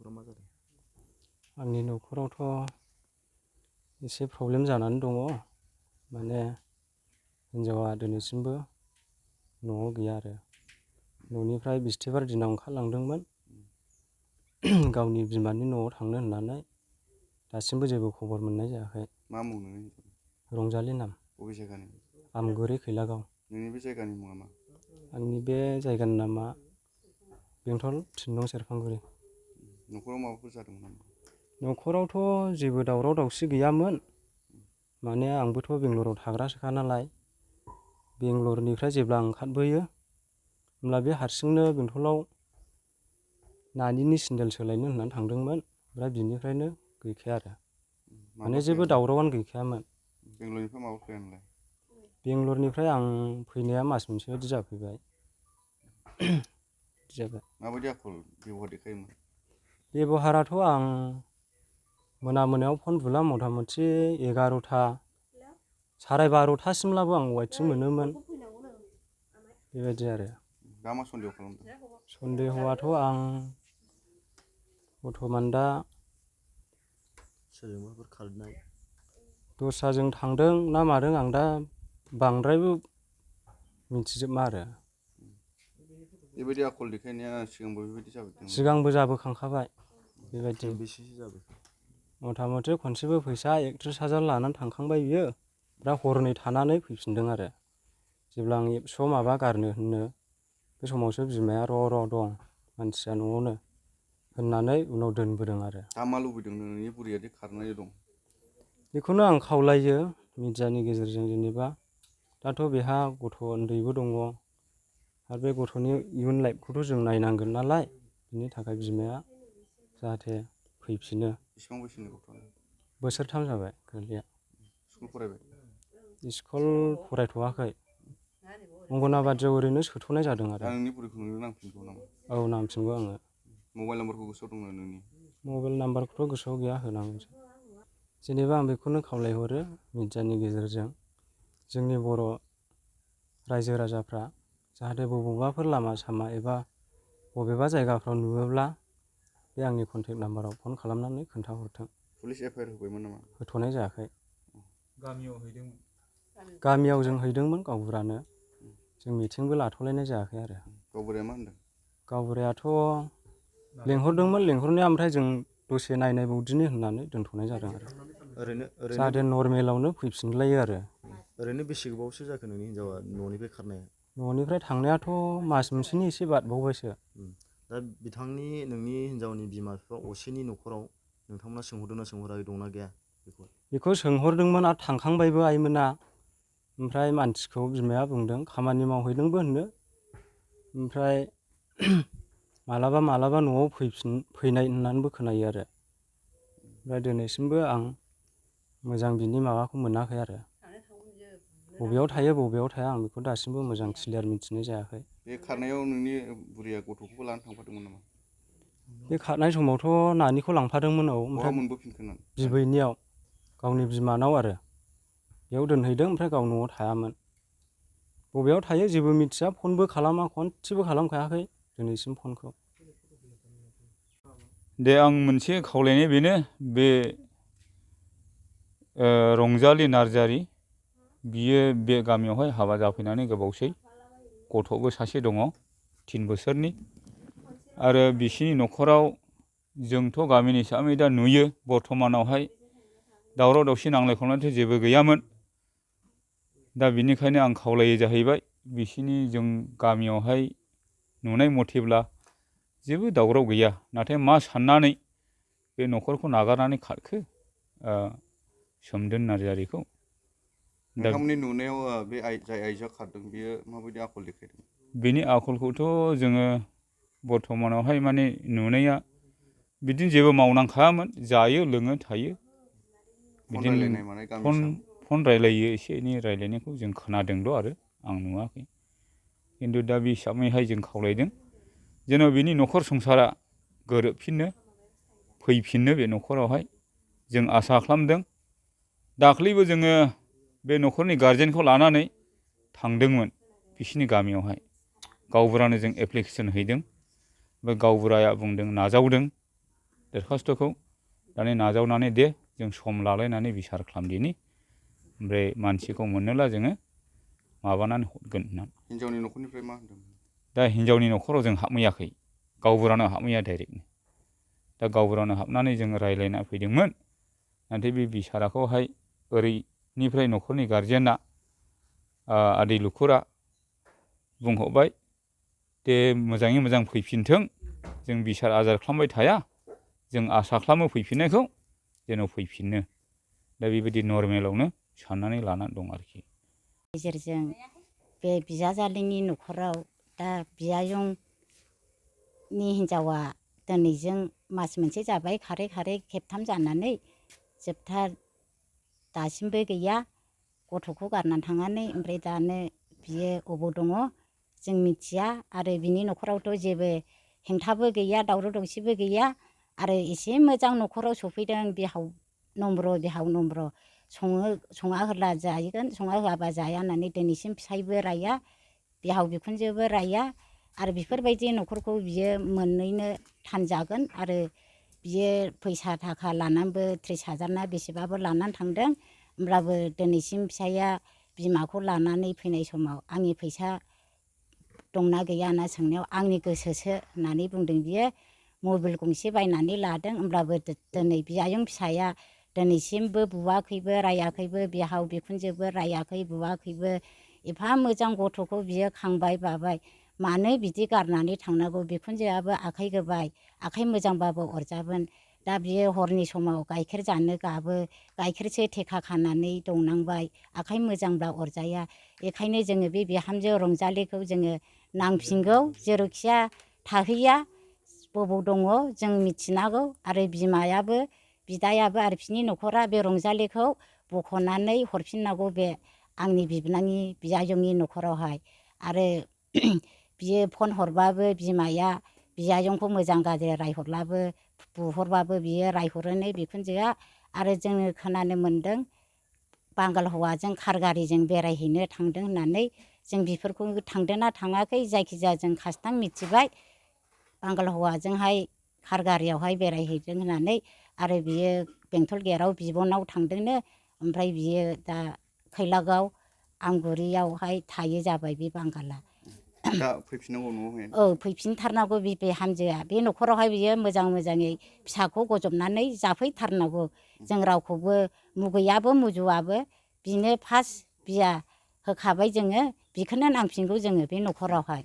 न'खराव मा जादों? आंनि न'खरावथ' एसे प्रब्लेम जानानै दङ। माने हिनजावा दिनैसिमबो न'आव गैया आरो न'निफ्राय बिस्थिबार दिनाव ओंखारलांदोंमोन गावनि बिमानि न'आव थांनो होननानै दासिमबो जेबो खबर मोननाय जायाखै। मा मुं नोंनि हिनजावनि? रंजालि नाम। बबे जायगानि? आमगुरि खैलागाव। नोंनि बे जायगानि मुङा मा? आंनि बे जायगानि नामा बेंटल थिनलं सेरफांगुरि। न'खराव माबाफोर जादोंमोन नामा? न'खरावथ' जेबो दावराव दावसि गैयामोन। माने आंबोथ' बेंगलराव थाग्रासोखा नालाय बेंगलरनिफ्राय जेब्ला ओंखारबोयो होमब्ला बे हारसिंनो बेंटलाव नानिनि सेन्देल सोलायनो होननानै थांदोंमोन। ओमफ्राय बिनिफ्रायनो गैखाया आरो माने जेबो दावरावानो गैखायामोन। बेंगलरनिफ्राय माब्ला फैया नोंलाय? बेंगलरनिफ्राय आं फैनाया मास मोनसे बायदि जाफैबाय। जाबाय। माबायदि आखल बेब'हार देखायोमोन? बेब'हाराथ' आं मोनायाव फन बुला मथा मथि 11ता 12:30सिमब्लाबो आं वाइथिं मोनोमोन। बेबायदि आरो। दा मा सन्देह खालामदों? सन्देहआथ' आं बर्थमान दा सोरजोंबाफोर खारनाय दस्राजों थांदों ना मादों आं दा बांद्रायबो मिथिजोबा आरो। बेबायदि आखल देखायनाया सिगांबो बेबायदि जाबोदों? सिगांबो जाबोखांखाबाय बेबायदि। बेसेसो जाबोखो? मथा मथि खनसेबो फैसा 31,000 लानानै थांखांबाय बियो। दा हरनै थानानै फैफिनदों आरो। जेब्ला आं एबसुआव माबा गारनो होनो बे समावसो बिमाया र' दं मानसिया न'आवनो होननानै उनाव दोनबोदों आरो। दा मा लुबैदों नोंनि बुरैयादि खारनाय दं? बेखौनो आं खावलायो मिडियानि गेजेरजों जेनेबा दाथ' बेहा गथ' उन्दैबो दङ आरो बे गथ'नि इयुन लाइफखौथ' जों नायनांगोन नालाय बिनि थाखाय बिमाया जाहाथे फैफिनो। बेसेबां बैसोनि गथ'आ? बोसोरथाम जाबाय गोरलैया। स्कुल फरायबाय? स्कुल फरायथ'वाखै। अंगनाबादियाव ओरैनो सोथ'नाय जादों दा आरो। नोंनि बुरैखौ नोंनो नांफिनगौ नामा? औ नांफिनगौ आङो। मबाइल नाम्बारखौ गोसोआव दंना नोंनि? मबाइल नाम्बारखौथ' गोसोआव गैया होनांगौसो। जेनेबा आं बेखौनो खावलायहरो मिडियानि गेजेरजों जोंनि बर' रायजो राजाफ्रा जाहाथे बबेबाफोर लामा सामा एबा बबेबा जायगाफ्राव नुयोब्ला बे आंनि कन्टेक्ट नाम्बाराव फन खालामनानै खोन्थाहरथों। पुलिस एफआइआर होबायमोन नामा? होथ'नाय जायाखै। गामियाव हैदोंमोन? गामियाव जों हैदोंमोन गावबुरानो। जों मिटिंबो लाथ'लायनाय जायाखै आरो। गावबुराया मा होनदों? गावबुरायाथ' लेंहरदोंमोन लेंहरनाया ओमफ्राय जों दसे नायबावदिनि होननानै दोनथ'नाय जादों आरो। ओरैनो जाहाथे नर्मेलावनो फैफिनलायो आरो। ओरैनो बेसे गोबावसो जाखो नोंनि हिनजावा न'निफ्राय खारनाया? न'निफ्राय थांनायाथ' मास मोनसेनि एसे बारबावबायसो। दा बिथांनि नोंनि हिनजावनि बिमा बिफा असेनि न'खराव नोंथांमोना सोंहरदोंना सोंहराखै दंना गैया बेखौ? बेखौ सोंहरदोंमोन आरो थांखांबायबो आइमोना। ओमफ्राय मानसिखौ बिमाया बुंदों खामानि मावहैदोंबो होननो। ओमफ्राय मालाबा न'आव फैनाय होननानैबो खोनायो आरो। ओमफ्राय दिनैसिमबो आं मोजां बिनि माबाखौ मोनाखै आरो। बबेयाव थायो बबेयाव थाया आं बेखौ दासिमबो मोजां क्लियार मिथिनाय जायाखै। बे खारनायाव नोंनि बुरैया गथ'खौबो लानानै थांफादोंमोन नामा? बे खारनाय समावथ' नानिखौ लांफादोंमोन औ। बहा ओमफ्राय मोनबोफिनखो नों? बिबैनियाव गावनि बिमानाव आरो। बेयाव दोनहैदों ओमफ्राय गाव न'आव थायामोन। बबेयाव थायो जेबो मिथिया फनबो खालामा खनसेबो खालामखायाखै दिनैसिम फनखौ। दे आं मोनसे खावलायनाय बेनो बे रंजालि नार्जारि बियो बे गामियावहाय हाबा जाफैनानै गोबावसै। गथ'बो सासे दङ 3 बोसोरनि। आरो बिसिनि न'खराव जोंथ' गामिनि हिसाबै दा नुयो बर्थमानावहाय दावराव दावसि नांलाय खमलायथ' जेबो गैयामोन। दा बिनिखायनो आं खावलायो जाहैबाय बिसिनि जों गामियावहाय नुनाय मथेब्ला जेबो दावराव गैया। नाथाय मा साननानै बे न'खरखौ नागारनानै खारखो सोमदोन नार्जारिखौ? दा नोंथांमोननि नुनायाव बे जाय आइजोआ खारदों बेयो माबायदि आखल देखायदों? बिनि आखलखौथ' जोङो बर्थमानावहाय माने नुनाया बिदिनो जेबो मावनांखायामोन जायो लोङो थायो। फन बिदिनो रायलायनाय मानाय गामि हिसाबै? फन रायलायो एसे एनै रायलायनायखौ जों खोनादोंल' आरो आं नुवाखै। खिन्थु दा बे हिसाबैहाय जों खावलायदों जेन' बिनि न'खर संसारा गोरोबफिननो फैफिननो बे न'खरावहाय जों आसा खालामदों। दाख्लैबो जोङो बे न'खरनि गारजेनखौ लानानै थांदोंमोन बिसिनि गामियावहाय। गावबुरानो जों एप्लिकेसन हैदों। बे गावबुराया बुंदों नाजावदों दरखास्त'खौ दानि नाजावनानै दे जों सम लालायनानै बिसार खालामदिनि ओमफ्राय मानसिखौ मोनोब्ला जोङो माबानानै हरगोन होननानै। हिन्जावनि न'खरनिफ्राय मा होनदों? दा हिन्जावनि न'खराव जों हाबहैयाखै, गावबुरानाव हाबहैया डाइरेक्टनो। दा गावबुरानाव हाबनानै जों रायज्लायना फैदोंमोन, नाथाय बे बिसाराखौहाय ओरैनिफ्राय न'खरनि गारजेना आदै लुखुरा बुंहरबाय दे मोजाङै मोजां फैफिनथों, जों बिसार आजार खालामबाय थाया, जों आसा खालामो फैफिननायखौ, जेन' फैफिनो। दा बेबायदि नर्मेलावनो साननानै लानानै दं आरोखि। गेजेरजों बे बिजावजालिनि न'खराव दा बियायंनि हिन्जावा दिनैजों मास मोनसे जाबाय, खारै खारै खेबथाम जानानै जोबथा दासिमबो गैया, गथ'खौ गारनानै थांनानै। ओमफ्राय दानो बियो अबाव दङ जों मिथिया, आरो बिनि न'खरावथ' जेबो हेंथाबो गैया, दावराव दावसिबो गैया, आरो एसे मोजां न'खराव सफैदों। बिहाव नम्र संना होब्ला जागोन, संना होआबा जाया होननानै दिनैसिम फिसायबो राया, बिहाव बिखुनजोबो राया। आरो बेफोरबायदि न'खरखौ बियो मोननैनो थानजागोन। आरो बियो फैसा थाखा लानानैबो 30,000 ना बेसेबाबो लानानै थांदों, होमब्लाबो दिनैसिम फिसाया बिमाखौ लानानै फैनाय समाव आंनि फैसा दंना गैया होनना सोंनायाव आंनि गोसोसो होननानै बुंदों बियो। मबाइल गंसे बायनानै लादों, होमब्लाबो दिनै बियायं फिसाया दिनैसिमबो बुवाखैबो रायाखैबो, बिहाव बिखुनजोबो रायाखै बुवाखैबो। एफा मोजां गथ'खौ बियो खांबाय बाबाय, मानो बिदि गारनानै थांनांगौ? बिखुनजोआबो आखाइ गोबाय, आखाइ मोजांबाबो अरजाबोन। दा बियो हरनि समाव गाइखेर जानो गाबो, गाइखेरसो थेखा खानानै दौनांबाय, आखाइ मोजांब्ला अरजाया। बेखायनो जोङो बे बिहामजो रंजालिखौ जोङो नांफिनगौ, जेरावखिया थाहैया बबाव दङ जों मिथिनांगौ। आरो बिमायाबो बिदायाबो आरो बिसिनि न'खरा बे रंजालिखौ बख'नानै हरफिननांगौ बे आंनि बिबोनांनि बियायंनि न'खरावहाय। आरो बियो फन हरबाबो बिमाया बियायंखौ मोजां गाज्रि रायहरलाबो बुहरबाबो बियो रायहरोनो बिखुनजोआ। आरो जोङो खोनानो मोन्दों बांगाल हौवाजों कार गारिजों बेरायहैनो थांदों होननानै। जों बेफोरखौ थांदोंना थाङाखै, जायखिजाया जों खासथां मिथिबाय बांगाल हौवाजोंहाय कार गारियावहाय बेरायहैदों होननानै। आरो बियो बेंटल गेटआव बिब'नाव थांदोंनो, ओमफ्राय बियो दा खैलागाव आमगुरियावहाय थायो जाबाय बे बांगाला। दा फैफिननांगौ न'आवहाय? औ फैफिनथारनांगौ बे बिहामजोआ बे न'खरावहाय बियो मोजां मोजाङै फिसाखौ गजबनानै जाफैथारनांगौ। जों रावखौबो मुगैयाबो मुजुआबो, बिनो फार्स्ट बिया होखाबाय जोङो, बेखौनो नांफिनगौ जोङो बे न'खरावहाय।